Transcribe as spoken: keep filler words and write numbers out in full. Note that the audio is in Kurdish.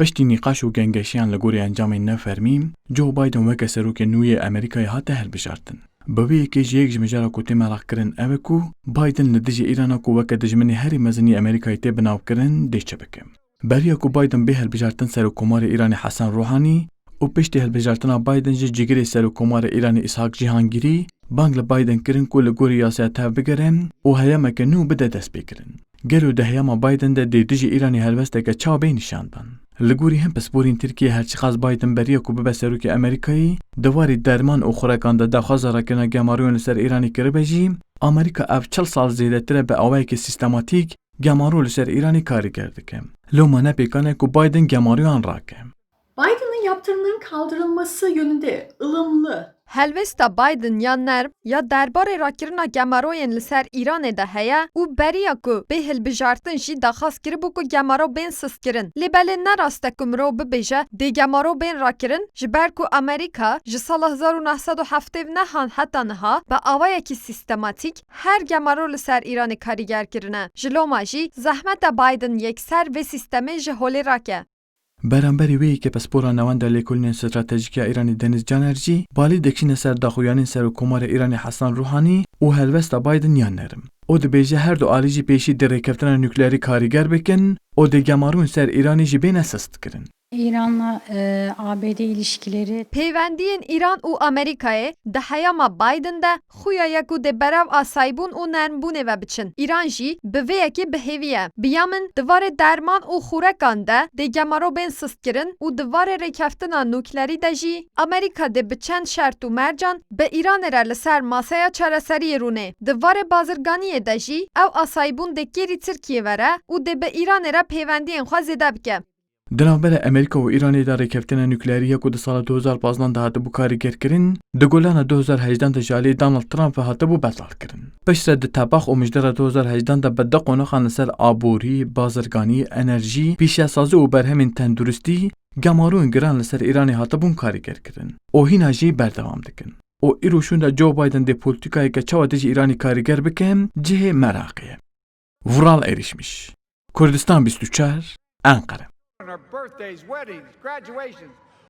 Piştî nîqaş û gengeşiyan li gorî encamên nefermî, Joe Biden weke serokê nû yê Amerîkayê hate hilbijartin. Bi vê yekê ji yek ji mijara ku tê meraqkirin ew e ku Biden li dijî Îrana ku weke dijminê herî mezin yê Amerîkayê tê binavkirin, dê çi bike. Beriya ku Biden bê hilbijartin Serokkomarê Îranê Hesen Ruhanî û piştî hilbijartina Biden jî cigirê Serokkomarê Îranê Îshak Cîhangîrî bang li Biden kirin ku li gorî yasaya tevbigere û heyameke nû bide destpêkirin. Gelo di heyama Biden de dê dijî Îranê helwesteke çawa bê nîşandan? Li gorî hin pisporên Tirkiyê, her çiqas Biden beriya ku bibe serokê Amerîkayê, di warê derman û xurekan de daxwaza rakirina gemaroyan li ser Îranê kiribe jî, Amerîka ev çil sal zêdetir e bi awayekî sîstematîk gemaro li ser Îranê karîger dike. Loma ne pêkan e ku Biden gemaroyan rake. Biden'ın yaptırımların kaldırılması yönünde ılımlı. Helwesta Biden ya nerm ya derbarê rakirina gemaroyên li ser Îranê de heye û beriya ku bê hilbijartin jî daxwaz kiribû ku gemaro bên sistkirin. Lê belê ne rast e ku mirov bibêje dê gemaro bên rakirin, ji ber ku Amerîka ji sala hezar û neh sed û heftê û neh an heta niha bi awayekî sîstematîk her gemaro li ser Îranê karîger kirine. Ji loma jî zehmet e Biden yekser vê sîstemê ji holê rake. Beramberî wê yekê pispora navenda Lêkolînên Stratejîk ya Îranê Deniz Caner jî balî dikişîne ser daxuyanên Serokkomarê Îranê Hesen Ruhanî û helwesta Biden ya nerm. Û dibêje her du alî jî pêşî dê rêkeftina nukleerî karîger bikin û dê gemarûn ser Îranê jî bêne sist kirin. İran'la e, A B D ilişkileri. Pêwendiyên Îran û Amerîkayê di heyama Biden de xuya ye ku dê berev asayîbûn û nermbûnê ve biçin. Îran jî bi vê yekê bi hêvî ye. Bi ya min di warê derman û xurekan de dê gemaro bên sistkirin û di warê rêkeftina nuklerî de jî Amerîka dê bi çend şert û mercan bi Îranê re li ser masaya çareseriyê rûnê. Di warê bazirganiyê de jî ew asayîbûn dê kêrî Tirkiyê vere û dê bi Îranê re pêwendiyên xwe zêde bike. Di navbera Amerîka û Îranê de rêkeftina nukleerî ya ku di sala du hezar pazdeh de hatibû karîgerkirin, di golana du hezar hejdan de ji alî Donald Trump ve hatibû betalkirin. Piştre di tebax û mijdera du hezar hejdan de bi di qonaxan li ser aborî, bazirganî, enerjî, pîşesazî û berhemên tenduristî, gemarûyên giran li ser Îranê hatibûn karîgerkirin û hîna jî berdewam dikin. Û îro şûnda Joe Biden dê polîtîkayeke çawa dijî Îranê karîger bike, cihê meraqê ye. Vural Erişmiş, Kurdistan bîst û çar, Enqere. On our birthdays, weddings, graduations,